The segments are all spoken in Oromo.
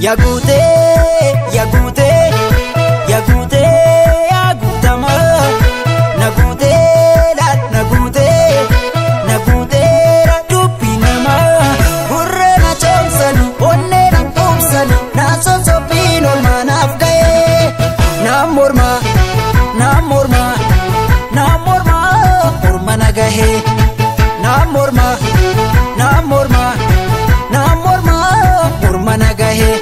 Yaguute yaguute yaguute yagutama naguute la naguute naguute dubbi nama gurra na choomsani onne na qoomsani na sossobiin olmaa naaf ga'e na morma na morma na morma morma na gahe na morma na morma na morma morma na gahe.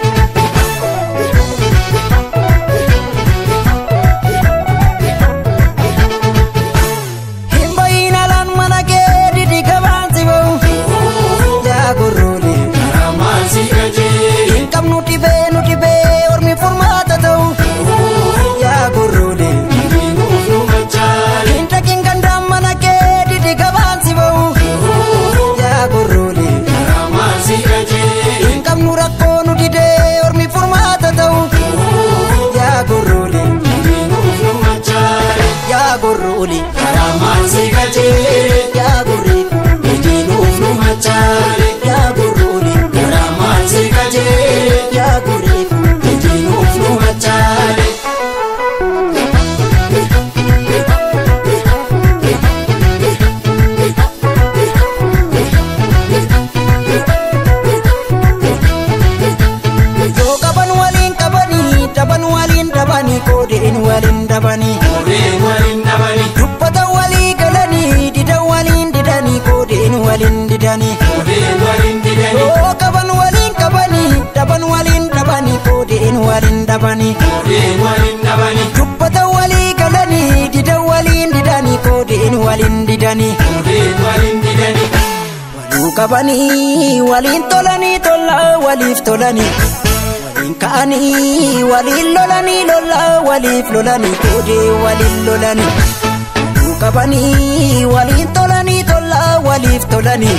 Dubbata walii galanii dida waliin didanii koodeen waliin didanii. Waluu qabanii waliin tolanii tola waliif tolanii. Waliin ka'anii waliin lolanii lola waliif lolanii koodee waliin lolanii. Waluu qabanii waliin tolanii tola waliif tolanii.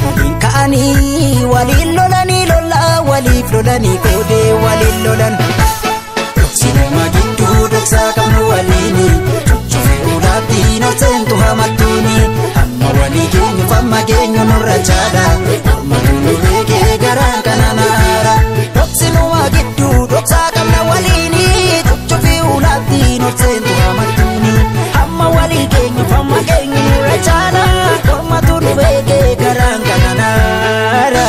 Waliin ka'anii waliin lolanii lola waliif lolanii koodee waliin lolan. Sinema gidduu dhoksaa qabnu waliini cuccufee ulaatti norseentu hamattuuni hamma walii keenyu famma keenyu nurra chaadha mormatu nu beekee garaa kana naara. Dhoksinuma gidduu dhoksaa qabna waliini cuccufee ulaatti norseentu hamattuuni hamma walii keenyu famma keenyu nurra chaadha mormatu nu beekee garaa kana naara.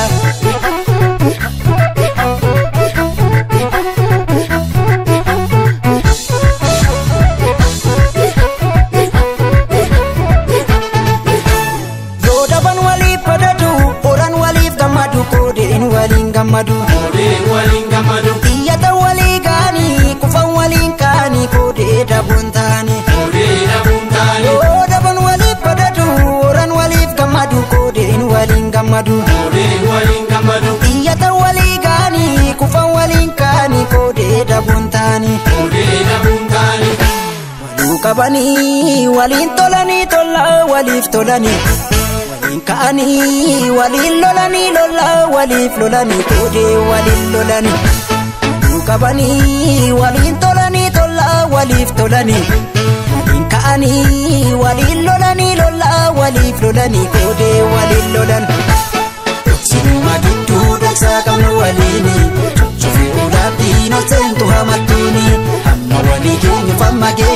Iyyata walii gaanii kufan waliin kaanii koodee dhabuun taanii. Yoo dhaban waliif badadu horan waliif gammadu koodeen waliin gammadu. Iyyata walii gaanii kufan waliin kaanii koodee dhabuun taanii. Waluu qabanii waliin tolanii tola waliif tolanii. Waliin ka'anii waliin lolanii lola waliif lolanii koodee waliin lolanii. Waluu qabanii waliin tolanii tola waliif tolanii. Waliin ka'anii waliin lolanii lola waliif lolanii koodee waliin lolan. Dhoksinuma gidduu dhoksaa qabnu waliini cuccufee ulaatti norseentu hamattuuni hamma walii keenyu famma keenyu.